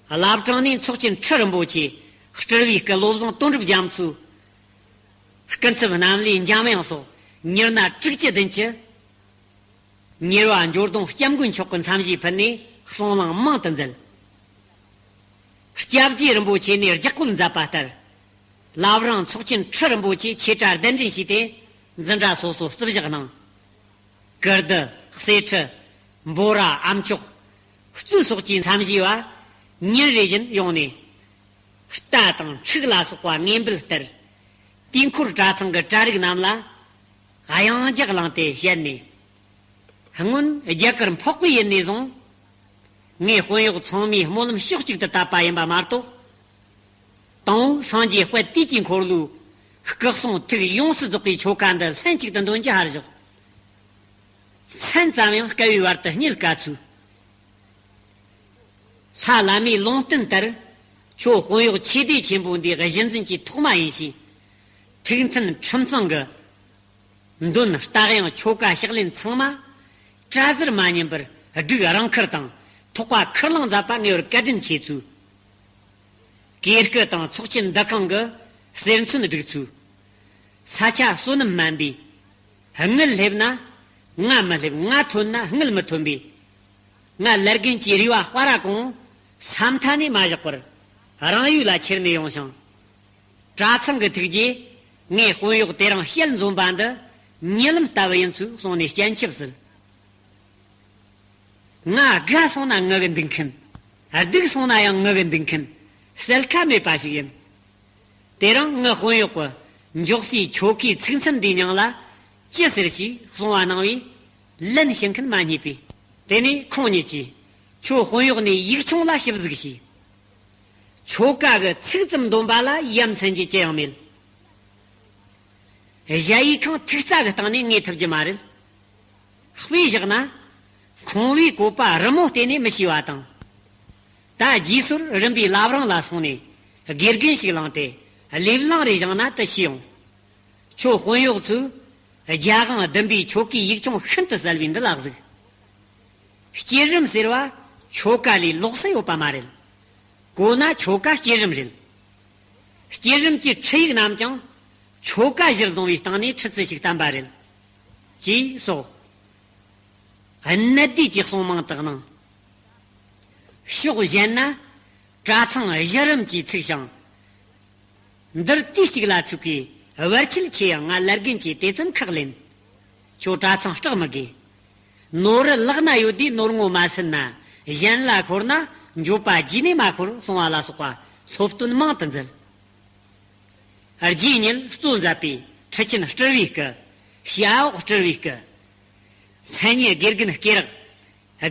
བླ་བྲང་ནས་ཚོགས་ཀྱི་ཁྲི་རིན་པོ་ཆེ། སྤྲུལ་པའི་སྐུ་བློ་བཟང་དོན་གྲུབ་རྒྱ་མཚོའི། སྐུ་ཚབ་རྣམ་ལས་འཇམ་དབྱངས་སོགས་ཉི་ཟླ་དྲུག་ཅུ་བདུན་ཅུ། ཉེར་བ་འབྱོར་གདོང་སྐྱབས་མགོན་མཆོག་གི་མཚམས་བཞེས་ཕུལ་ནས་གསུང་གླེང་མང་དུ་མཛད། སྐྱབས་རྗེ་རིན་པོ་ཆེ་ནས་ལྗགས་བཀོད་མཛད་པ་ལྟར། བླ་བྲང་ཚོགས་ཆེན་ཁྲི་རིན་པོ་ཆེ་ཆེ་ཕྲ་གདན་འདྲེན་བྱས་ཏེ་འཛིན་གྲྭ་སོ་སོ་རྩིབ་བཞག་གནང་། ཀིརྟི། གསེར་ཁྲི། འབོ་ར། ཨ་མཆོག། གཙོས་སོགས་ཀྱི་མཚམས་བཞེས་པ་ཉིན་རེ་བཞིན་ཡོང་ནས། རྟ་དང་ཕྲུག་ལ་སོགས་པ་ངན་འབུལ་ལྟར། དུས་འཁོར་གྲྭ་ཚང་གི་གྲྭ་རིགས་རྣམས་ལ་གཡང་ལྗགས་བླངས་ཏེ་བཤད་ནས། སྔོན་རྒྱ་གར་འཕགས་པའི་ཡུལ་ནས་བཟུང་། ངས་དཔོན་གཡོག་ཚང་མའི་སྨོན་ལམ་ཕྱོགས་གཅིག་ཏུ་བཏབ་པ་ཡིན་པ་མ་གཏོགས། དང་པོ་སངས་རྒྱས་དཔལ་དུས་ཀྱི་འཁོར་ལོའི་སྐུ་གསུང་ཐུགས་ཡོངས་སུ་རྫོགས་པའི་ཆོ་ག་འདི་ལྷན་ཅིག་ཏུ་འདོན་རྒྱུ་ཧར་བཞག། མཚན་ཙམ་ཡང་བསྐལ་བའི་བར་དུ་རྙེད་དཀའ་ཚུལ། ལྷ་བླ་མའི་ལུང་བསྟན་ལྟར། ཁྱོད་དཔོན་གཡོག་ཆོས་སྡེ་ཆེན་པོ་འདིའི་གཞི་འཛིན་གྱི་ཐོག་མ་ཡིན་ཞེས། ཐུགས་མཐུན་ཁྲིམས་གཙང་གི་ མདུན་རྟ་དབྱངས་ཆོ་ག་ཕྱག་ལེན་ཚང་མ། གྲྭ་ཟུར་མ་ཉན་པར་སྒྲིག་རང་ཁུར་དང་ཐོག་པ་ཁུར་ལང་མཛད་པ་ངེས་པར་བཀའ་དྲིན་ཆེ་ཚུལ། གོས་སྐུ་དང་ཚོགས་ཆེན་འདུ་ཁང་གི་གསེར་མཚོན་སྒྲིག་ཚུལ། ས་ཆ་བསོད་ནམས་དམན་པས། དངུལ་སླེབས་ན་ང་མི་སླེབས། ང་ཐོན་ན་དངུལ་མི་ཐོན་པས། ང་ལར་རྒན་གྱི་རུས་པ་སྤར་ར་གོང་ས་མཐའ་ནས་མ་བཞག་པར་རང་ཡུལ་ལ་ཁྱེར་ནས་ཡོང་ཞིང་། གྲྭ་ཚང་གི་ཐུགས་རྗེས་ངའི་དཔོན་གཡོག་དེ་རིང་ཞལ་འཛོམས་པ་འདི་ཉེ་ལམ་ལྟ་བུ་ཡིན་ཚུལ་གསུངས་ནས་སྤྱན་ཆབ་ཟིལ། ང་དགའ་སོང་ན་ངུ་གི་འདུག་མཁན། སྡུག་སོང་ན་ཡང་ངུ་གི་འདུག་མཁན། སེལ་ཁ་མེད་པ་ཞིག་ཡིན། དེ་རིང་ངའི་དཔོན་གཡོག་གི་མགྱོགས་སའི་ཆོ་གའི་ཚིག་མཚམས་འདིའི་མྱིང་ལ་ཅི་ཟེར་ཞེས་གསུང་བ་གནང་བས། ལན་ཞུ་མཁན་མ་རྙེད་པས། དེ་ནས་ཁོང་ཉིད་ཀྱིས་ཁྱོད་དཔོན་གཡོག་ནས་ཡིག་ཆུང་ལ་ཞིབ་གཟིགས་ཤིག། ཆོ་ག་གི་ཚིག་ཙམ་འདོན་པ་ལ་ཡ་མཚན་རྒྱུ་ཅི་ཡང་མེད། གཞལ་ཡས་ཁང་ཐིག་རྩ་གི་སྟེང་ནས་ངེས་ཐུབ་རྒྱུ་མ་རེད། དཔེ་བཞག་ན། ཁང་བའི་བཀོད་པ་རི་མོ་བལྟས་ནས་མི་ཤེས་པ་དང་། ད་རྗེས་སོར་རིམ་པས་བླ་བྲང་ལ་སོང་ནས་དགེ་རྒན་ཞིག་བླངས་ཏེ་ལེབ་ལང་རེ་བཞེངས་ན་དེ་ཤེས་ཡོང་། ཁྱོད་དཔོན་གཡོག་ཚོས་རྒྱ་དབང་བདུན་པའི་ཆོ་གའི་ཡིག་ཆུང་ཤིན་ཏུ་གསལ་བའི་འདི་ལ་གཟིགས། བསྐྱེད་རིམ་ཟེར་བ་ཆོ་ག་ལས་ལོགས་སུ་ཡོད་པ་མ་རེད། གོ་ན་ཆོ་ག་བསྐྱེད་རིམ་རེད། བསྐྱེད་རིམ་གྱི་ཁྲིད་ཡིག་རྣམས་ཀྱང་ཆོ་ག་གཞིར་བཟུང་བའི་སྟེང་ནས་ཁྲིད་ཚུལ་ཞིག་བསྟན་པ་རེད། ཅེས་སོགས། གནད་བསྡུས་ཀྱི་གསུང་མང་དུ་གནང་། ཕྱོགས་གཞན་ན་གྲྭ་ཚང་གཞི་རིམ་གྱིས་ཚུགས་ཤིང་། འདིར་དུས་གཅིག་ལ་ཚུགས་པའི་བར་ཆད་ཆེ་ཡང་ང་ལར་རྒན་གྱིས་དེ་ཙམ་ཁག་ལེན། ཁྱོད་གྲྭ་ཚང་སྐྲག་མི་དགོས། ནོར་རི་ལག་ན་ཡོད་དུས་ནོར་ངོ་མ་ཟིན་ན། གཞན་ལ་ཤོར་ན་འགྱོད་པ་རྗེས་ནས་མ་ཤོར་གསུང་བ་ལ་སོགས་པ་སློབ་སྟོན་མང་དུ་མཛད། རྗེ་ཉིད་གཙོ་མཛད་པའི་ཁྲི་ཆེན་སྤྲུལ་བའི་སྐུ། ཞྭ་འོག་སྤྲུལ་བའི་སྐུ། མཚན་ཉིད་དགེ་རྒན་སྐེ་རགས།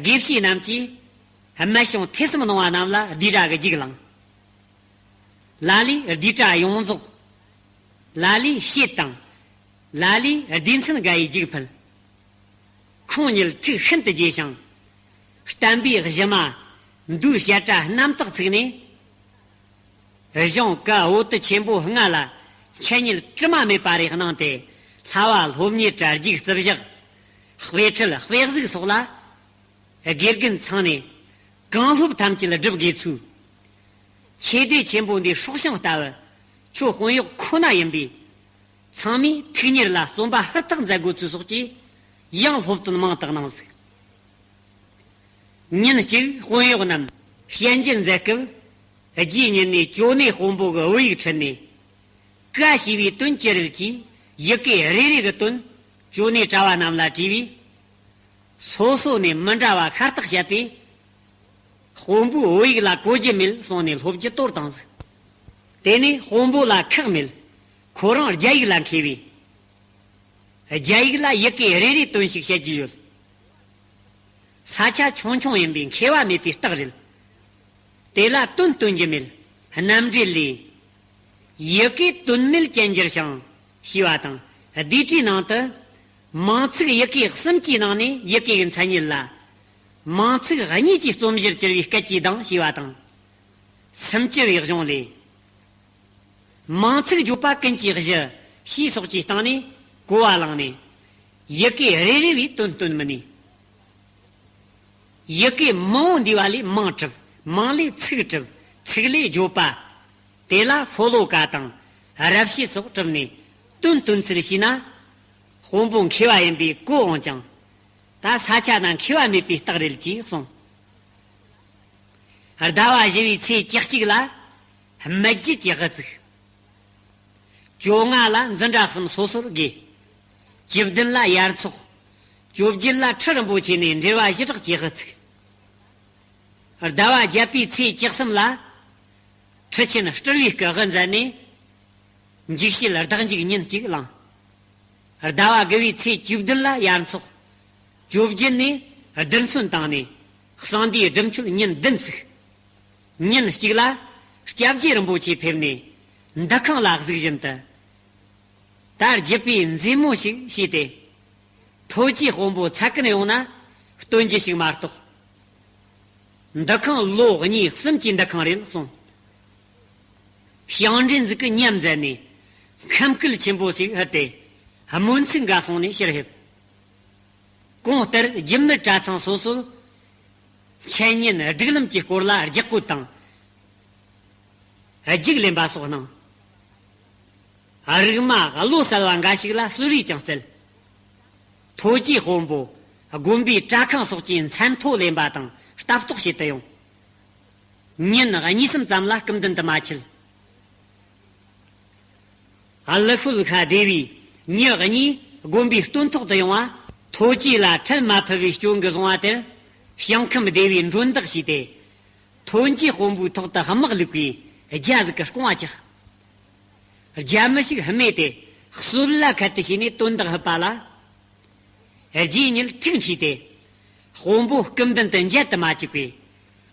དགེ་བཤེས་རྣམས་ཀྱིས་སྨད་གཞུང་ཐོས་བསམ་གནང་བ་རྣམས་ལ་བསྡུས་གྲྭ་གི་རྒྱུགས་བླངས། ལ་ལས་བསྡུས་གྲྭ་ཡོངས་རྫོགས། ལ་ལས་བཤད་དང་། ལ་ལས་སྡེ་ཚན་འགའ་ཡི་རྒྱུགས་ཕུལ། ཁོང་ཉིད་ཐུགས་ཤིན་ཏུ་དགྱེས་ཤིང་། བསྟན་པའི་གཞི་མ་མདོའི་བཤད་གྲྭ་རྣམ་དག་ཚུགས་ནས། གཞུང་བཀའ་འོད་དུ་ཆེན་པོ་ལྔ་ལ་འཆད་ཉན་དྲི་མ་མེད་པ་རེ་གནང་སྟེ། ལྷ་བ་སློབ་གཉེར་གྱི་རྒྱུགས་རྩིབ་བཞག། དཔེ་ཁྲིད་དཔེ་གཟིགས་སོགས་ལ། དགེ་རྒན་ཚང་ནས་གང་སློབ་ཐམས་ཅད་སྒྲུབ་དགོས་ཚུལ། ཆོས་སྡེ་ཆེན་པོ་འདིའི་སྲོག་ཤིང་ལྟ་བུ་ཁྱོད་དཔོན་གཡོག་ཁོ་ན་ཡིན་པས། ཚང་མས་ཐུགས་གཉེར་ལ་བརྩོན་པ་ཧུར་ཐག་མཛད་དགོས་ཚུལ་སོགས་ཀྱི་ཡང་སློབ་སྟོན་མང་དུ་གནང་ཟིག། ཉིན་གཅིག་དཔོན་གཡོག་རྣམས་ཞལ་མཇལ་མཛད་སྐབས། རྗེ་ཉིད་ནས་ཅོ་ནེ་དཔོན་པོ་གི་བོད་ཡིག་ཁྲིད་ནས། བཀའ་ཞེས་པའི་དོན་ཅི་རེད་ཅེས་ཡི་གེ་རེ་རེ་གི་དོན་ཅོ་ནེ་གྲྭ་བ་རྣམས་ལ་དྲིས་པས། སོ་སོ་ནས་མི་འདྲ་བ་ཤ་སྟག་བཤད་པས། དཔོན་པོས་བོད་ཡིག་ལ་གོ་རྒྱུ་མེད་གསུངས་ནས་སློབ་རྒྱུ་དོར་བཏང་ཟིག། དེ་ནས་དཔོན་པོ་ལ་ཁག་མེད། ཁོ་རང་རྒྱ་ཡིག་ལ་མཁས་པས། རྒྱ་ཡིག་ལ་ཡི་གེ་རེ་རེའི་དོན་ཞིག་བཤད་རྒྱུ་ཡོད། ས་ཆ་ཆུང་ཆུང་ཡིན་པས་མཁས་པ་མེད་པའི་རྟགས་རེད། དེ་ལ་དོན་སྟོན་རྒྱུ་མེད། རྣམ་འགྲེལ་ལས། ཡི་གེ་དོན་མེད་ཅན་འགྱུར་ཞིང་ཞེས་པ་དང་། ལྡེབས་བྲིས་ནང་དུ། མིང་ཚིག་ཡི་གེ་གསུམ་གྱི་ནང་ནས་ཡི་གེ་གི་མཚན་ཉིད་ལ། མིང་ཚིག་གཉིས་ཀྱི་རྩོམ་གཞིར་གྱུར་པའི་སྐད་ཀྱི་གདངས་ཞེས་པ་དང་། སུམ་ཅུ་པའི་གཞུང་ལས། མིང་ཚིག་བརྗོད་པ་ཀུན་གྱི་གཞི་ཞེས་སོགས་ཀྱི་སྟེང་ནས་གོ་བ་བླངས་ནས། ཡི་གེ་རེ་རེ་བས་དོན་སྟོན་མི་ནུས། ཡི་གེ་མང་བོ་འདུས་པ་ལས་མིང་གྲུབ། མིང་ལས་ཚིག་གྲུབ། ཚིག་ལས་བརྗོད་པ། དེ་ལ་ཤོ་ལོ་ཀ་དང་རབ་བྱེད་སོགས་གྲུབ་ནས་དོན་སྟོན་ཚུལ་ཤེས་ན། དཔོན་པོ་མཁས་པ་ཡིན་པས་གོ་འོང་ཀྱང་། ད་ས་ཆ་ན་མཁས་པ་མེད་པའི་རྟགས་རེད་ཅེས་གསུངས། ཟླ་བ་བཞི་པའི་ཚེས་བཅུ་གཅིག་ལ་སྨད་རྒྱུད་ཀྱི་དབུ་བཙུགས། བཅོ་ལྔ་ལ་འཛིན་གྲྭ་གསུམ་སོ་སོར་དགོས། བཅུ་བདུན་ལ་ཡར་འཚོགས། བཅོ་བརྒྱད་ལ་ཁྲི་རིན་པོ་ཆེ་ནས་འགྲེལ་པ་བཞི་སྦྲགས་ཀྱི་དབུ་བཙུགས། ཟླ་བ་བརྒྱད་པའི་ཚེས་བཅུ་གསུམ་ལ་ཁྲི་ཆེན་སྤྲུལ་བའི་སྐུ་དབུ་མཛད་ནས། འཇིགས་བྱེད་བདག་འཇིགས་ཉིན་གཅིག་བླངས། ཟླ་བ་དགུ་པའི་ཚེས་བཅུ་བདུན་ལ་ཡར་འཚོགས། བཅོ་བརྒྱད་ནས་རྡུལ་ཚོན་བཏང་ནས་གསང་འདུས་སྒྲུབ་མཆོད་ཉིན་བདུན་ཚུགས། ཉིན་གཅིག་ལ་སྐྱབས་རྗེ་རིན་པོ་ཆེ་ཕེབས་ནས་འདུ་ཁང་ལ་གཟིགས་བཞིན་དུ། ད་རྒྱུད་པའི་མཛེས་མོ་ཞིག་ཞེས་ཏེ། ཐོ་ཅིའི་དཔོན་པོ་ཚ་ཀུན་ཡོང་ན་སྟོན་རྒྱུ་ཞིག་མ་གཏོགས། འདུ་ཁང་ལོ་གཉིས་གསུམ་གྱི་འདུ་ཁང་རེད་གསུངས། ཞིང་འདྲེན་ཟིག་གི་ཉམས་མཛད་ནས་ཁམས་སྐད་ཆེན་པོ་ཞིག་ཕུལ་ཏེ། སྨོན་ཚིག་འགའ་གསུངས་ནས་ཕྱིར་ཕེབས། གོང་ལྟར་རྒྱུན་མི་གྲྭ་ཚང་སོ་སོར་འཆད་ཉན་སྒྲིག་ལམ་གྱི་སྐོར་ལ་ལྗགས་བཀོད་དང་། རྒྱུགས་ལེན་པ་སོགས་གནང་། རིག་མ་བློ་གསལ་བ་འགའ་ཞིག་ལ་གསོལ་རས་ཀྱང་བསྩལ། ཐོ་རྗེ་དཔོན་པོ་དགོན་པའི་གྲྭ་ཁང་སོགས་ཀྱི་མཚན་ཐོ་ལེན་པ་དང་ལྟ་རྟོག་བྱེད་དུ་ཡོང་། ཉིན་གཉིས་གསུམ་ཙམ་ལ་སྐུ་མདུན་དུ་མ་ཆུད། ཀླུ་ཤོད་ཁ་སྡེ་བས་ཉིན་གཉིས་དགོན་པའི་སྟོན་ཐོག་ཏུ་ཡོང་བ། ཐོ་རྗེ་ལ་ཁྲལ་མ་ཕུལ་བའི་སྐྱོན་གྱིས་བཟུང་བ་དེར། ཞིང་ཁམས་སྡེ་བས་མགྲོན་བདག་བྱས་ཏེ། ཐོ་རྗེ་དཔོན་པོའི་ཐོག་ཏུ་དམག་བླུགས་པས་རྒྱ་ཟིག་གི་རྐང་བ་བཅག། རྒྱ་མི་ཞིག་རྨས་ཏེ་གསོད་ལ་ཁད་དུ་བྱས་ནས་དོན་དག་ཕུད་པ་ལ། རྗེ་ཉིད་ཐུགས་འཁྲིས་ཏེ། དཔོན་པོ་སྐུ་མདུན་དུ་མཇལ་དུ་མ་བཅུག་པས།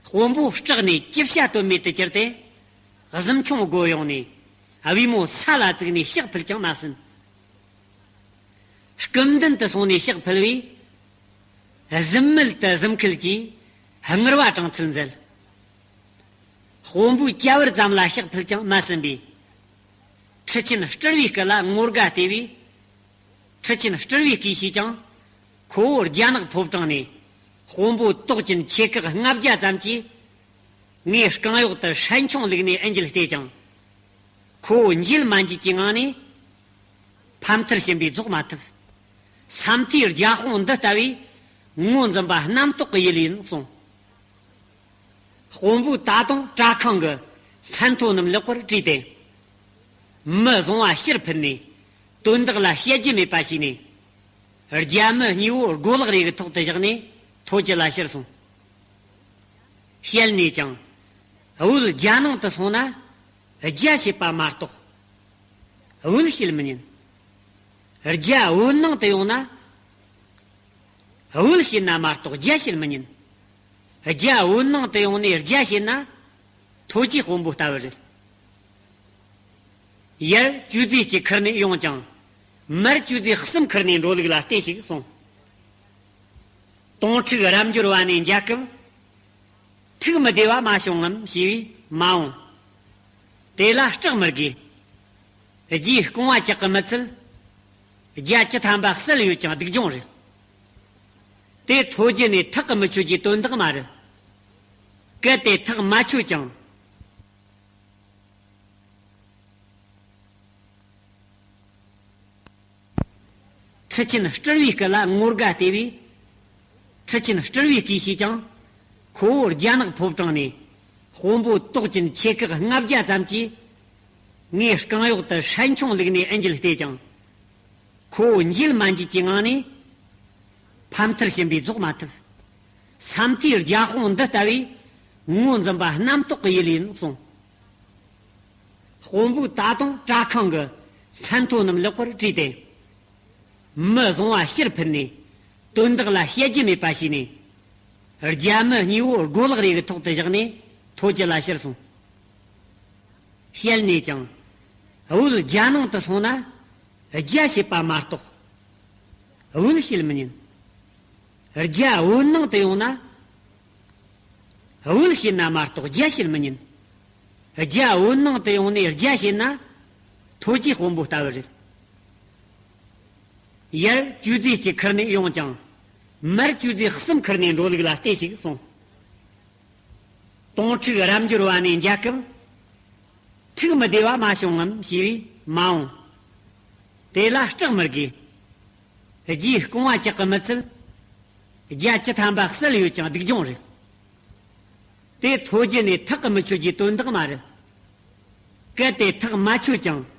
དཔོན་པོ་སྐྲག་ནས་ཅི་བྱ་གཏོལ་མེད་དུ་གྱུར་ཏེ། གཟིམ་ཆུང་སྒོ་ཡོང་ནས་བུས་མོ་ས་ལ་བཙུགས་ནས་ཕྱག་ཕུལ་ཀྱང་མ་ཟིན། སྐུ་མདུན་དུ་སོང་ནས་ཕྱག་ཕུལ་བས། གཟིམ་མལ་དུ་གཟིམ་ཁུལ་གྱིས་ངུར་བ་དྲངས་ཚུལ་མཛད། དཔོན་པོའི་སྐྱ་བུར་ཙམ་ལ་ཕྱག་ཕུལ་ཀྱང་མ་ཟིན་པས། ཁྲི་ཆེན་སྤྲུལ་བའི་སྐུ་ལ་ངོ་དགའ་སྟེར་བས། ཁྲི་ཆེན་སྤྲུལ་བའི་སྐུས་ཤེས་ཀྱང་། ཁོ་བོ་རྒྱ་ནག་ཕོ་བྲང་ནས་དཔོན་པོ་ཏོག་ཅན་ཆེ་ཁག་ལྔ་བརྒྱ་ཙམ་གྱིས། ངའི་རྐང་གཡོག་ཏུ་སྲན་ཆུང་བླུགས་ནས་ཨེ་འཇིལ་བལྟས་ཀྱང་། ཁོ་བོ་འཇིལ་མ་འཇིལ་གྱི་ངང་ནས། ཕ་མཐར་ཕྱིན་པས་རྫོགས་མ་ཐུབ། ས་མཐའི་རྒྱ་དཔུང་འདི་ལྟ་བུས། ངོ་འཛིན་པ་རྣམ་རྟོག་གི་ཡུལ་ཡིན་གསུངས། དཔོན་པོས་ད་དུང་གྲྭ་ཁང་གི་མཚན་ཐོ་རྣམས་ལེགས་པར་བྲིས་ཏེ། མི་བཟང་བ་ཕྱིར་ཕུད་ནས། དོན་དག་ལ་བཤད་རྒྱུ་མེད་པ་བྱས་ནས། རྒྱ་མི་གཉིས་པོ་སྒོ་ལག་རེ་གི་ཐོག་ཏུ་བཞག་ནས་ཐོ་རྗེ་ལ་ཕྱིར་སོང་། བཤད་ནས་ཀྱང་། བོད་རྒྱ་ནང་དུ་སོང་ན། རྒྱ་བྱེད་པ་མ་གཏོགས། བོད་བྱེད་མི་ཉན། རྒྱ་བོད་ནང་དུ་ཡོང་ན། བོད་བྱེད་ན་མ་གཏོགས་རྒྱ་བྱེད་མི་ཉན། རྒྱ་བོད་ནང་དུ་ཡོང་ནས་རྒྱ་བྱེད་ན། ཐོ་རྗེ་དཔོན་པོ་ལྟ་བུ་རེད། ཡར་ཅུས་ཙེ་གཅིག་ཁུར་ནས་ཡོང་ཀྱང་། མར་ཅུས་ཙེ་གསུམ་ཁུར་ནས་འགྲོ་ལུགས་ལ་བལྟས་ཤིག་གསུངས། དོང་ཁྲུག་རབ་འབྱོར་བ་ནས་མཇལ་སྐབས། ཐུགས་མི་བདེ་བ་མ་བྱུང་ངམ་ཞེས་པས་མ་འོང་། དེ་ལ་སྐྲག་མི་དགོས། རྗེའི་རྐང་བ་བཅག་གི་མི་ཚུལ། རྒྱ་བཅུ་ཐམ་པ་གསལ་ཡོད་ཀྱང་སྡུག་སྦྱོང་རེད། དེ་ཐོ་རྗེ་ནས་ཐག་གི་མི་ཆོད་ཀྱི་དོན་དག་མ་རེད། གལ་ཏེ་ཐག་མ་ཆོད་ཀྱང་། ཁྲི་ཆེན་སྤྲུལ་བའི་སྐུ་ལ་ངོ་དགའ་སྟེར་བས། ཁྲི་ཆེན་སྤྲུལ་བའི་སྐུས་ཤེས་ཀྱང་། ཁོ་བོ་རྒྱ་ནག་ཕོ་བྲང་ནས། དཔོན་པོ་ཏོག་ཅན་ཆེ་ཁག་ལྔ་བརྒྱ་ཙམ་གྱིས། ངའི་རྐང་གཡོག་ཏུ་སྲན་ཆུང་བླུགས་ནས་ཨེ་འཇིལ་བལྟས་ཀྱང་། ཁོ་བོ་འཇིལ་མ་འཇིལ་གྱི་ངང་ནས། ཕ་མཐར་ཕྱིན་པས་རྫོགས་མ་ཐུབ། ས་མཐའི་རྒྱ་དཔུང་འདི་ལྟ་བུས། ངོ་འཛིན་པ་རྣམ་རྟོག་གི་ཡུལ་ཡིན་གསུངས། དཔོན་པོས་ད་དུང་གྲྭ་ཁང་གི་མཚན་ཐོ་རྣམས་ལེགས་པར་བྲིས་ཏེ། མི་བཟང་བ་ཕྱིར་ཕུད་ནས། དོན་དག་ལ་བཤད་རྒྱུ་མེད་པ་བྱས་ནས། རྒྱ་མི་གཉིས་པོ་སྒོ་ལག་རེ་གི་ཐོག་ཏུ་བཞག་ནས་ཐོ་རྗེ་ལ་ཕྱིར་སོང་། བཤད་ནས་ཀྱང་། བོད་རྒྱ་ནང་དུ་སོང་ན། རྒྱ་བྱེད་པ་མ་གཏོགས། བོད་བྱེད་མི་ཉན། རྒྱ་བོད་ནང་དུ་ཡོང་ན། བོད་བྱེད་ན་མ་གཏོགས་རྒྱ་བྱེད་མི་ཉན། རྒྱ་བོད་ནང་དུ་ཡོང་ནས་རྒྱ་བྱེད་ན། ཐོ་རྗེ་དཔོན་པོ་ལྟ་བུ་རེད། ཡར་ཅུས་ཙེ་གཅིག་ཁུར་ནས་ཡོང་ཀྱང་། མར་ཅུས་ཙེ་གསུམ་ཁུར་ནས་འགྲོ་ལུགས་ལ་བལྟས་ཤིག་གསུངས། དོང་ཁྲུག་རབ་འབྱོར་བ་ནས་མཇལ་སྐབས། ཐུགས་མི་བདེ་བ་མ་བྱུང་ངམ་ཞེས་པས་མ་འོང་། དེ་ལ་སྐྲག་མི་དགོས། རྗེའི་རྐང་བ་བཅག་གི་མི་ཚུལ། རྒྱ་བཅུ་ཐམ་པ་གསལ་ཡོད་ཀྱང་སྡིག་སྦྱོང་རེད། དེ་ཐོ་རྗེ་ནས་ཐག་གི་མི་ཆོད་ཀྱི་དོན་དག་མ་རེད། གལ་ཏེ་ཐག་མ་ཆོད་ཀྱང་